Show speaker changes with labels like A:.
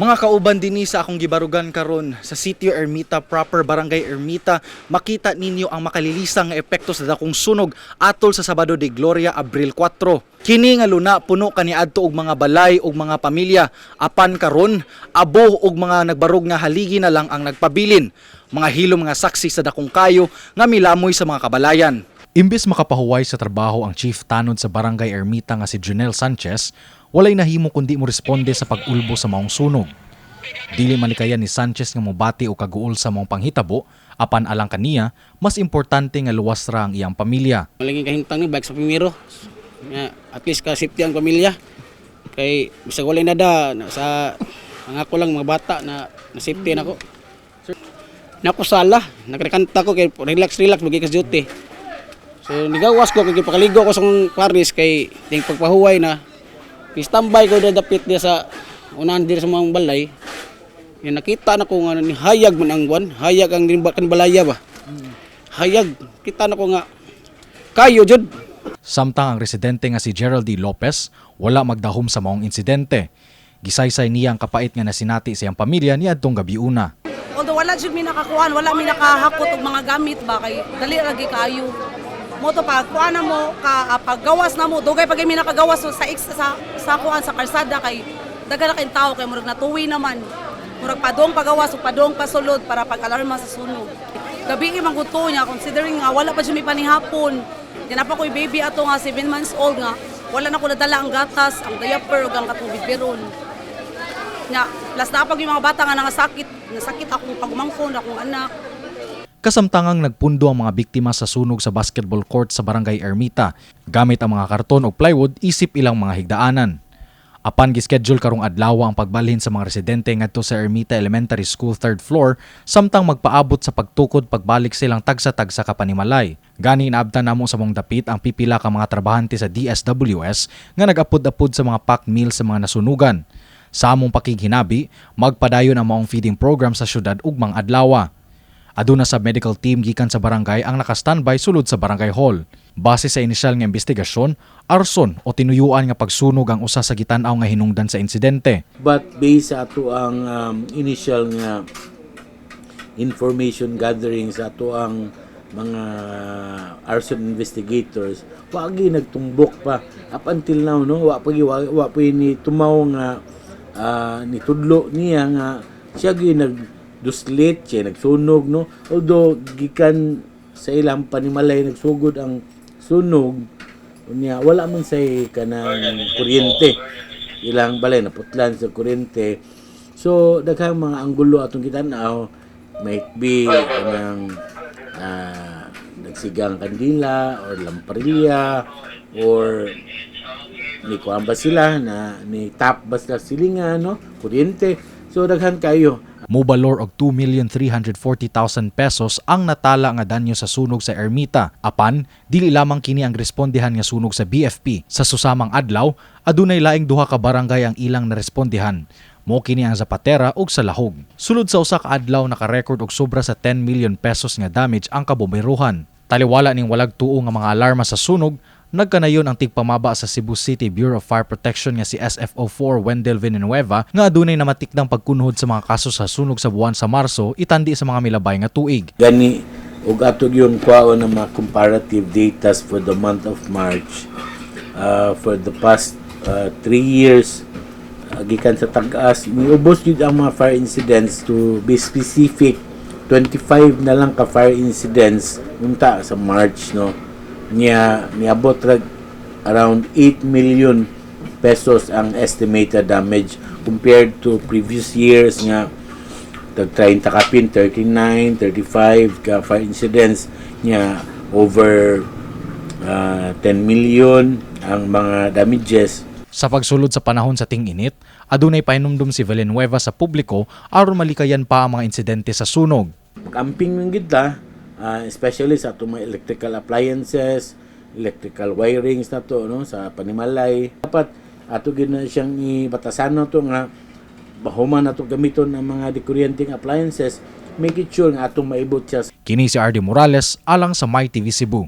A: Mga kauban, dinhi sa akong gibarugan karon sa Sitio Ermita proper, Barangay Ermita, makita ninyo ang makalilisang nga epekto sa dakong sunog atol sa Sabado de Gloria, Abril 4. Kini nga luna puno kaniadto og mga balay ug mga pamilya, apan karon abo ug mga nagbarog nga haligi na lang ang nagpabilin. Mga hilom nga saksi sa dakong kayo nga milamoy sa mga kabalayan. Imbes makapahuway sa trabaho ang chief tanod sa Barangay Ermita nga si Junel Sanchez, walay nahimo kundi mo responde sa pag-ulbo sa maong sunog. Dili malikayan ni Sanchez nga mobati o kaguol sa maong panghitabo, apan alang kaniya, mas importante nga luwas ra ang iyang pamilya.
B: Malingin kahimtang ni bike sa primero. Nga, at least ka safety ang pamilya. Kay bisag walay nada na, sa ang ako lang mga bata na, na safety nako. Nako sala, nagrekanta ko kay relax relax bagi kas duty. So nigawas ko kay gipakaligo ko sa akong paris kay ting pagpahuway na. Standby ko na dapit diya sa unahan diri sa mga balay. Nga nakita na ko nga ni hayag man ang buwan, hayag ang kan balaya ba. Hayag, kita na ko nga kayo jud.
A: Samtang ang residente nga si Gerald D. Lopez wala magdahom sa maong insidente. Gisaysay niya ang kapait nga nasinati sa iyang pamilya niadtong gabiuna.
C: Although wala jud mi nakakuan, wala mi nakahakot og mga gamit ba kay dali lagi kaayo. Mo to pag kuan na mo ka paggawas na mo, dugay pag mi nakagawas sa ex, sa kuan sa kalsada kay daghan na kayong tao kay murag natuwi naman. Murag padong pagawas ug padong pasulod para pag-alarma sa sunog. Gabi man gud to niya, considering nga wala pa jud mi panihapon. Dinapa ko'y baby ato nga 7 months old nga wala na ko nadala ang gatas, ang diaper ug ang katong biberon. Nya, plus napag yung mga bata nga nangasakit, nasakit akong pagumangkon, akong anak.
A: Kasamtangang nagpundo ang mga biktima sa sunog sa basketball court sa Barangay Ermita gamit ang mga karton o plywood isip ilang mga higdaanan. Apan gischedule karong adlaw ang pagbalhin sa mga residente ngadto sa Ermita Elementary School third floor samtang magpaabot sa pagtukod pagbalik silang tagsa-tagsa ka panimalay. Gani naabtan namo sa mong dapit ang pipila ka mga trabahante sa DSWS nga nag-apod-apod sa mga packed meal sa mga nasunugan. Sa among pakighinabi, magpadayon ang maong feeding program sa syudad ugmang adlawa. Aduna sa medical team gikan sa barangay ang naka-standby sulod sa barangay hall. Base sa inisyal nga investigasyon, arson o tinuyuan nga pagsunog ang usa sa gitan-aw nga hinungdan sa insidente.
D: But based sa ato ang initial nga information gathering sa ato ang mga arson investigators, wa gyud nagtumbok pa up until now, no? Wa pa gyud, wa pa ni tumaw nga nitudlo niya nga siya gyud nagduslit, siya nagsunog, no? Although gikan sa ilang panimalay nagsugod ang sunog, unya wala man say kanang kuryente, ilang balay naputlan sa kuryente. So daghang mga anggulo atong gitan-aw, might be kanang nagsigang kandila or lamparilla or ni kuan ba sila na ni tap ba sila silingan, no, kuryente. So daghan kayo.
A: Mobalor og 2,340,000 pesos ang natala nga danyo sa sunog sa Ermita. Apan, dili lamang kini ang respondehan nga sunog sa BFP. Sa susamang adlaw, adunay laing duha ka barangay ang ilang narespondehan. Mo kini ang Zapatera ug sa Lahog. Sulod sa usa ka adlaw, naka-record og sobra sa 10 million pesos nga damage ang kabomberuhan. Taliwala ning walag tuo nga mga alarma sa sunog, nagkanayon ang tigpamaba sa Cebu City Bureau of Fire Protection nga si SFO4 Wendell Villanueva nga adunay namatikdang pagkunhod sa mga kaso sa sunog sa buwan sa Marso itandi sa mga milabay nga tuig.
D: Gani ug ato yung kuhaon ng mga comparative data for the month of March for the past 3 years gikan sa tag-as, niubos gyud ang mga fire incidents. To be specific, 25 na lang ka fire incidents unta sa March, no? Niya niabot rag around 8 million pesos ang estimated damage compared to previous years nga tag 30 kapin, 39, 35 ka fire incidents niya, over 10 million ang mga damages.
A: Sa pagsulod sa panahon sa ting-init, adunay pahinumdum si Villanueva sa publiko aron malikayan pa ang mga insidente sa sunog.
D: Mag-amping man gid ta, especially sa atong mga electrical appliances, electrical wirings na to, no, sa panimalay. Dapat ato gid na siyang ibatasan na to nga bahuman nato gamiton ang mga dekuryenteng appliances, make it sure nga atong maibot siya.
A: Kini si RD Morales alang sa My TV Cebu.